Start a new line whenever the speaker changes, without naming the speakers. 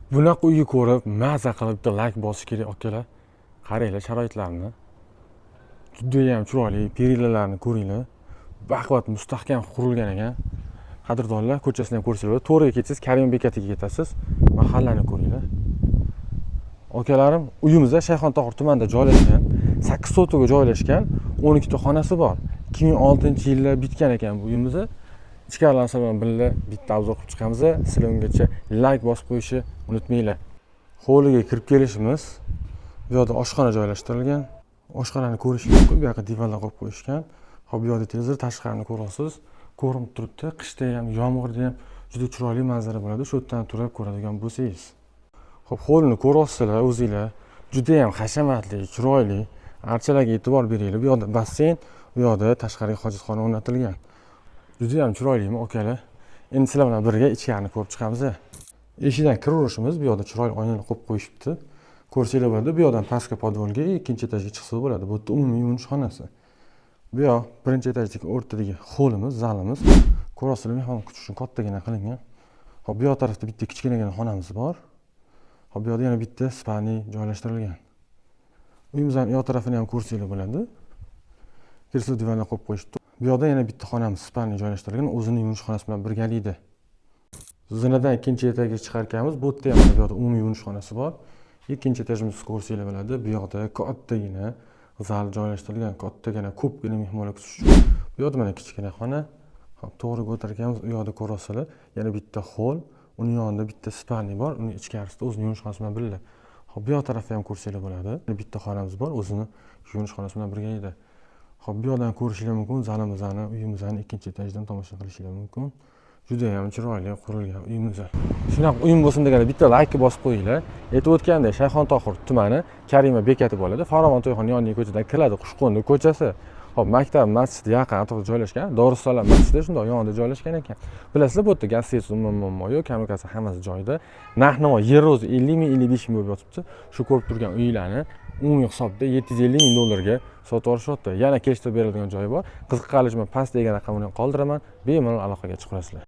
Bunaqa uyni ko'rib, maza qilib bitta layk bosish kerak, akalar. Qaranglar sharoitlarni. Judayam chiroyli, перила larni ko'ringlar. Baquvvat, mustahkam qurilgan ekan. Qadrdonlar, ko'chasini ham ko'rsanglar bo'ladi. To'g'riga ketsangiz, Karim bekatiga ketasiz. Mahallani ko'ringlar. Akalarim, uyimizda Shayxontohur tumanida joylashgan, 8 sotixga joylashgan, 12 ta xonasi bor. 2006-yilda bitgan ekan bu uyimizni. Ichkarilarni sizlar bilan birga bitta обзор qilib chiqamiz. Sizlar ungacha layk bosib qo'yishni unutmanglar. Hovliga kirib kelishimiz, bu yoqda oshxona joylashtirilgan. Oshxonani ko'rish mumkin, bu yoqqa divanlar qo'yib qo'yishgan. Hop, bu yoqda televizor, tashqarini ko'ryapsiz. Ko'rinib turibdi. Qishda ham, yomg'irda ham juda chiroyli manzara bo'ladi. Shu yerdan turib ko'radigan bo'lsangiz. Hop, hovlini ko'ryapsizlar o'zinglar. Juda ham hashamatli, chiroyli. Archalarga e'tibor beringlar. Bu yoqda basseyn, bu yoqda tashqariga hojatxona o'rnatilgan. Juda ham chiroylimi, akalar? Endi sizlar bilan birga ichkarini ko'rib chiqamiz. Eshikdan kiraverishimiz, bu yoqda chiroyli oynalar qo'yib qo'yishibdi. Ko'rsanglar bo'ladi. Bu yoqdan pastga podvalga, ikkinchi etajga chiqsa bo'ladi. Bu yerda umumiy yuvinish xonasi. Bu yoq birinchi etajdagi o'rtadagi holimiz, zalimiz. Ko'rasizlar, mehmon kutish uchun kattagina qilingan. Hop, bu yoq tarafda bitta kichkinagina xonamiz bor. Hop, bu yoqda yana bitta спальный joylashtirilgan. Uyimizning u yoq tarafini ham ko'rsanglar bo'ladi. Kreslo, divanlar qo'yib qo'yishibdi. Bu yoqda yana bitta xonamiz, спальный joylashtirilgan, o'zini yuvinish xonasi bilan birgalikda. Zinadan ikkinchi etajga chiqar ekanmiz, bu yerda ham, mana bu yoqda umumiy yuvinish xonasi bor. Ikkinchi etajimizni ko'rsanglar bo'ladi. Bu yoqda kattagina zal joylashtirilgan, kattagina, ko'pgina mehmonlar kutish uchun. Bu yoqda mana kichkina xona. Hop, to'g'riga o'tar ekanmiz, u yoqda ko'rasizlar, yana bitta hol, uni yonida bitta спальный bor, uni ichkarisida o'zini yuvinish xonasi bilan birga. Hop, bu yoq tarafni ham ko'rsanglar bo'ladi. Bitta xonamiz bor, o'zini yuvinish xonasi bilan birgalikda. Hop, bu yoqdan ko'rishinglar mumkin zalimizni, uyimizni ikkinchi etajidan tomosha qilishinglar mumkin. Judayam chiroyli qurilgan uyimiz. Shunaqa uyim bo'lsin deganlar bitta laykni bosib qo'yinglar. Aytib o'tgandek, Shayxontohur tumani, Karima bekati bo'ladi. Farovon to'yxona yonidagi ko'chadan kiriladi, Qushqo'ndi ko'chasi. Hop, maktab, masjid yaqin atrofda joylashgan. Dorussalom masjidi shundoq yonida joylashgan ekan. Bilasizlar, bu yerda gaz, свет, umuman muammo yo'q, kommunikatsiya hammasi joyida. Narx navo yer o'zi 50 ming, 55 ming bo'lib yotibdi. Shu ko'rib turgan uylarni umumiy hisobda 750 ming dollarga sotib olishyapti. Yana kelishtirib beriladigan joyi bor. Qiziqqanlar uchun past degan raqamini qoldiraman, bemalol aloqaga chiqasizlar.